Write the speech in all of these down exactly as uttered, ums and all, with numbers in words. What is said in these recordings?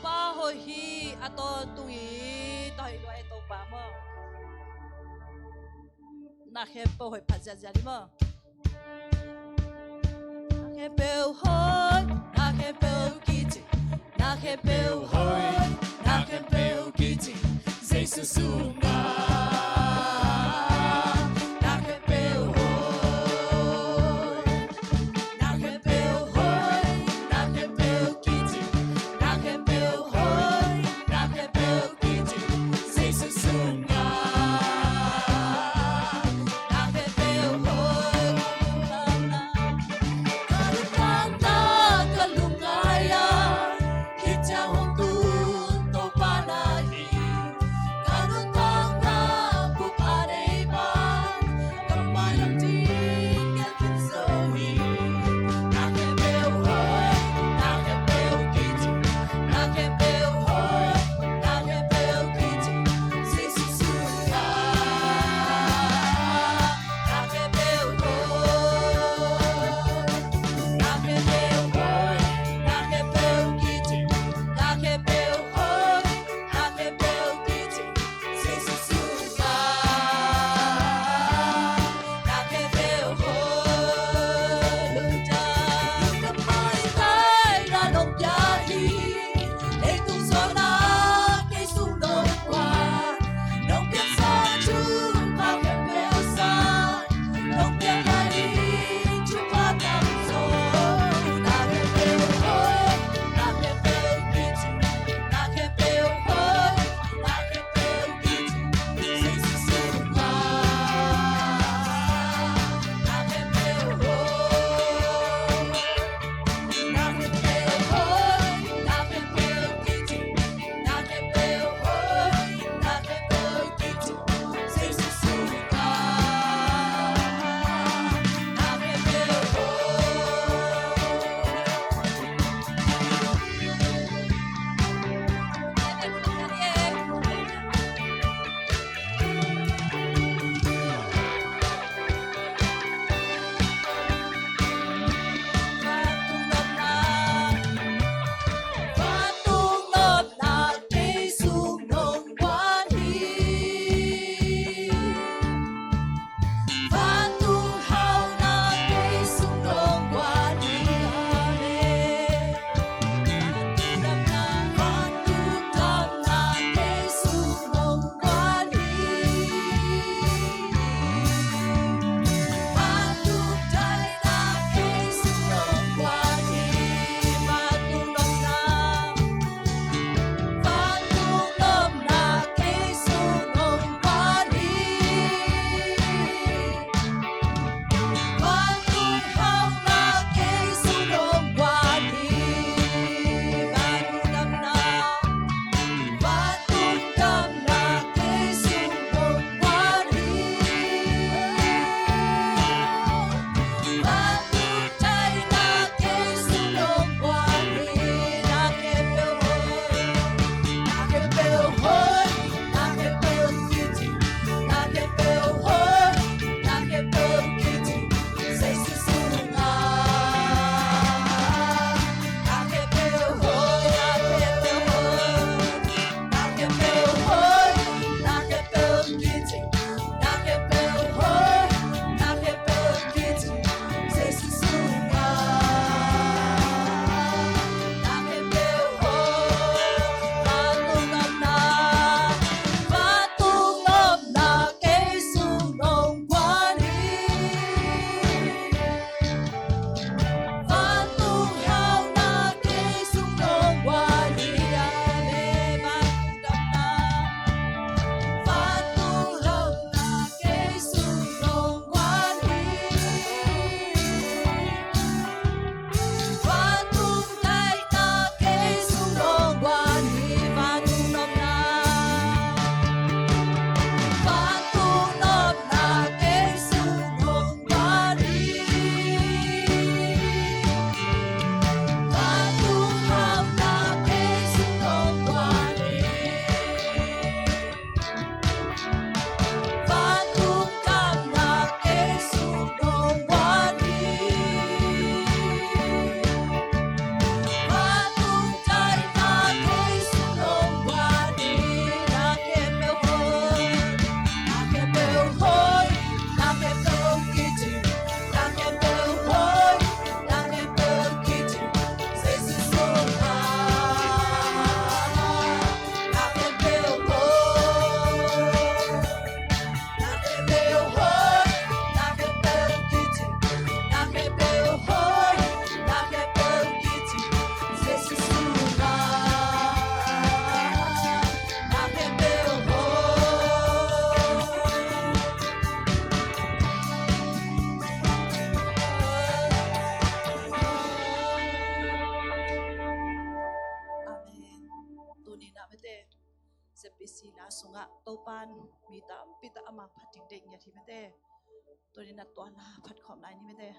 Pa hoih hi, a tawntung hi. Tua hi lua e Topa maw. Na khempeuh hoih phat ziahziah ni maw. Na khempeuh hoih, na khempeuh kici, na khempeuh hoih, na khempeuh kici Jesu sungah. Na khempeuh hoih, na khempeuh hoih, na khempeuh kici, na khempeuh hoih, na khempeuh kici Jesu sungah. Na khempeuh hoih, ka lungtang na, ka lungngai a, hih ciang hong tun Topa na hi. Ka lungtang na, mete. Z B C la sungah Topa'n mi tampi tak ama phat ding deih ngiat hi mete. Tuni-in ah tua la phat khawm lai ni mete.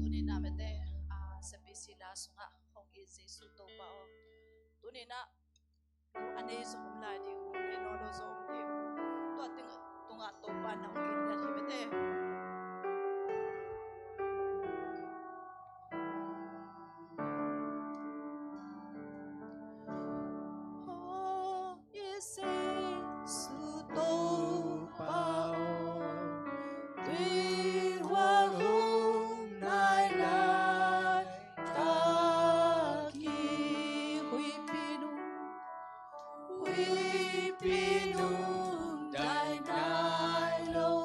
Tuni-in ah mete, ah, Z B C la sungah hong it Jesu Topa aw. Tuni-in ah a nei zong om lai ding, a nei nawn lo zong om ding. Tua teng tungah Topa na hong it ngiat hi mete. Hong it Jesu Topa aw, tui huang hong nai lai tak hi. Huihpi nung, huihpi nung dai nai lo.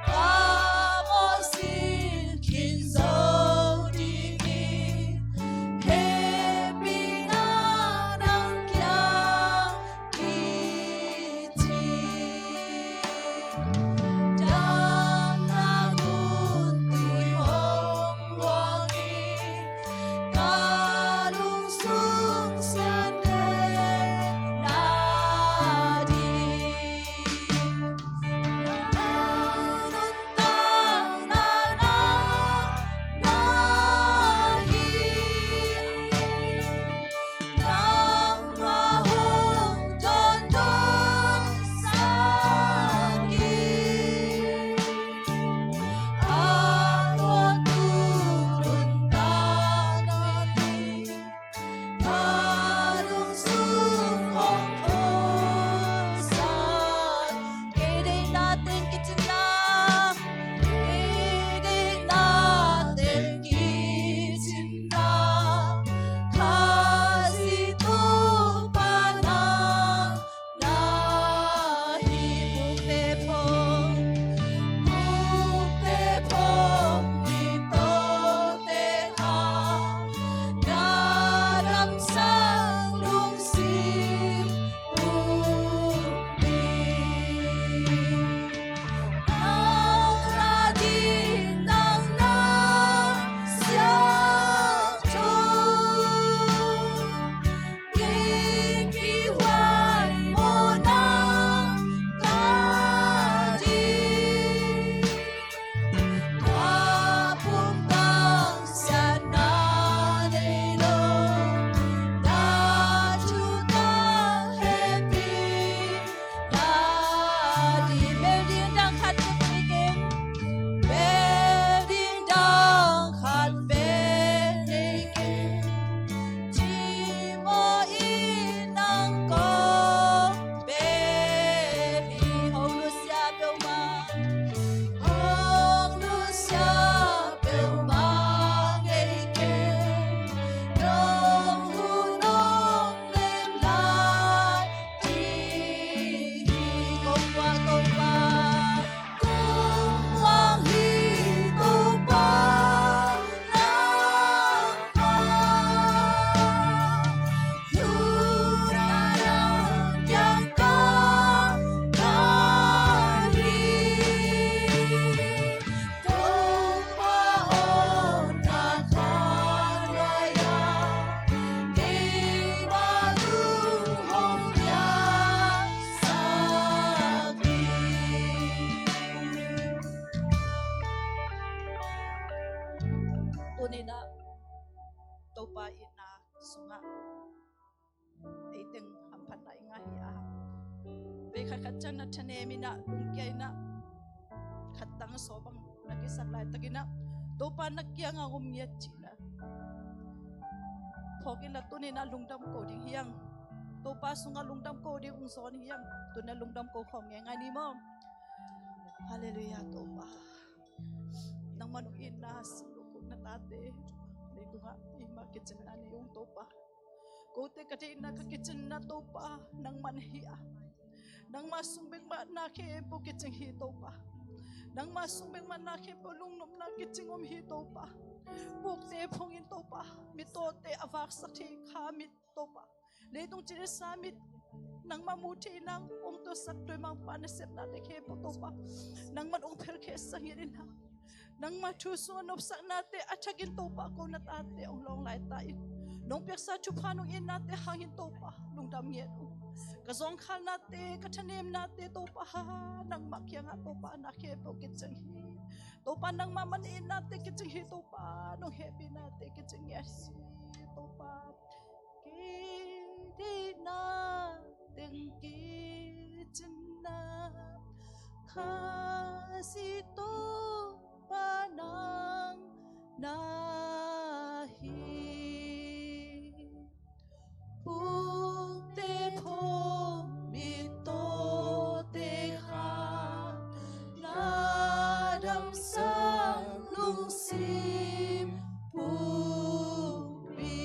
Ka mawh sin khin zo ding hi. Hehpihna nang kiang kici. Damna gunting hong luang hi. Ka lungsung siate na ding. Nuntakna na hi. Nangmah hong dondon sak hi. A tua tung nuntakna hi. Ka lungsung hong khuksak. Kei deihna teng kicinna. Kei deihna teng kicinna. Khazih Topa nang na hi. Pukte phawng, pukte phawng, mitawte kha, na damsak lungsim pumpi. Nang na ding, nang na siangtho. Kei kihuai mawhna ka ding. Ka pumtang siatna nei lo. Na thutang hehpihna ding. Bel ding dang khat bek nei keng. Bel ding dang khat bek nei keng. Cimawh in nang kong bel hi. Hong nusia peuhmah, hong nusia peuhmah ngei keng. Nong hun nong lem lai ding hi. Kong kuah Topa, kong kuah hi Topa nangmah. Lungdam nang kiang ka na hi. Topa aw, na khan lai-a keima lung hong piangsak hi. Tuni-in ah Topa itna sungah ei teng hamphatna i ngah hi a, vei khatkhat ciang na thanem in ah, lungkia in ah, khat tang sawm bang na kisak laitakin ah, Topa na kiangah om ngiat ci-in ah phawk inla, tuni-in ah lungdam ko ding hi hang. Topa sungah lungdam ko ding hong zawn hi hang. Tuni-in ah lungdam ko khawm ngeingai ni maw. Halleluiah, Topa. Nangmah hong itna sungah ko na tate leitungah eimah kicinna nei ung, Topa. Kote ka deihna, ka kicinna, Topa, nangmah na hi a, nangmah sung bek mah na khempeuh kicing hi, Topa. Nangmah sung bek mah na khempeuh lungnopna kicing om hi, Topa. Pukte phawng in, Topa, mittawte a vaksak thei kha mit, Topa, leitung cina sa mit, nangmah mu thei nang hong tuaksak, tua Mangpa nasepnate khempeuh, Topa, nangmah hong phelkhiatsak ngiat in ah, nangmah thu sungah nopsaknate a thakin, Topa, ko na tate hong lawng laita in, nong piaksa thupha, nong itnate hangin, Topa, lungdam ngiat ung. Ka zawngkhalnate, ka thanemnate, Topa, nangmah kiangah, Topa, na khempeuh kicing hi. Topa, nangmah mah na itnate kicing hi, Topa, nong hehpihnate kicing ngiat hi, Topa. Kei deihna teng kicinna, Khazih Topa nang na hi. Pukte phawng, mittawte khan, na damsak lungsim pumpi.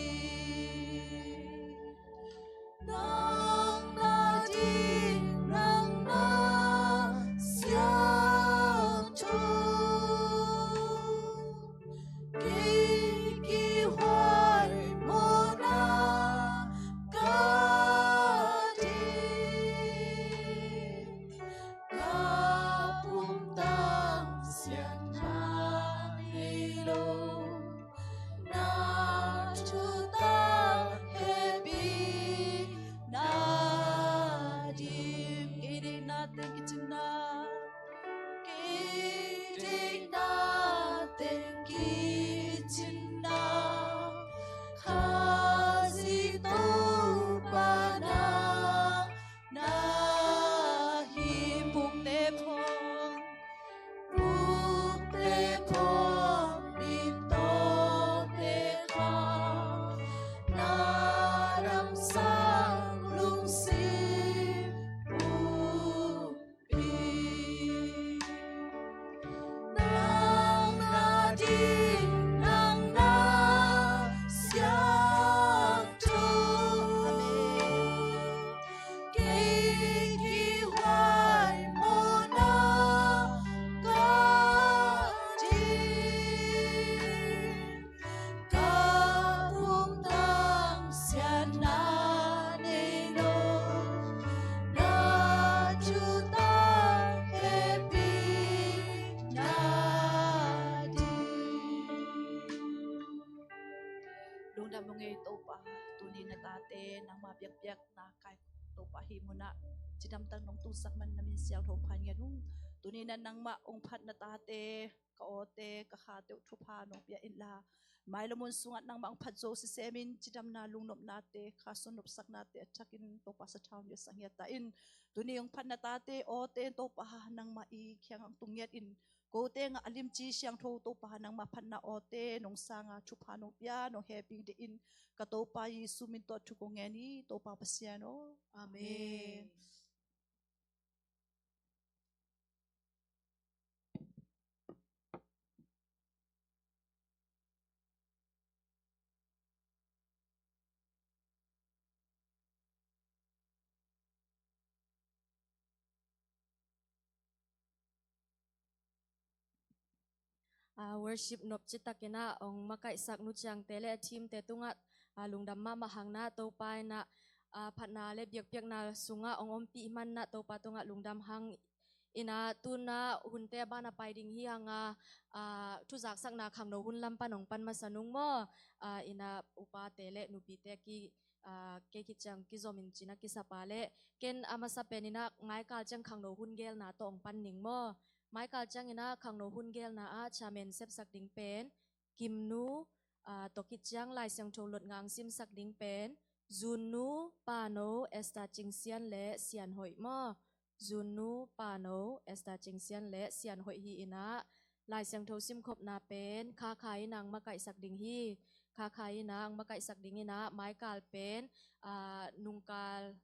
Nang na ding, nang na sia Tuni na tate nangmah biakpiakna kai Topa hih munah cidamtak nong tungsak man na min siangtho pha ngiat ung. Tuni na nangmah ong phat na tate ka awte ka khate uh thupha nong pia inla, mailam hun sungah nangmah ong phat zo sisemin cidamna lungnopnate kha suan nopsaknate a thakin Topa sathau ngiat sak ngiat ta in. Tuni ong phat na tate awte Topa nangmah i kiangah tung ngiat in. Kote ngah a limci siangtho Topa nangmah phatna awte nong sanga thupha nong pia nong heping dih in. Ka Topa Jesu min tawh thu kong ngen hi Topa Pasian aw. Amen. Worship nop citakinah ong makaihsak nuciangte le a teamte tungah lungdam mahmah hangnah Topa inah phatna le biakpiakna sungah ong ompih manah Topa tungah lungdam hang inah tunah hunte a ban a pai ding hi hanga thuzaksakna khangno hun lam pan ong pan masa nung maw? Inah upate le nupite ki kei khit ciang kizomin cina kisapa le ken a masa pen inah maikal ciang khangno hun gelna tawh ong pan ning maw? Maikal ciang inah khangno hun gelna ah chairman sepsak ding pen Kimnu, tawh khit ciang Lai Siangtho lotnga ang simsak ding pen Zunnu, Pano, Esther Cingsian le Sian Hoih maw? Zunnu, Pano, Esther Cingsian le Sian Hoih hi inah Lai Siangtho simkhopna pen Khakha inah ang makaihsak ding hi. Khakha inah ang makaihsak ding inah maikal pen nungkal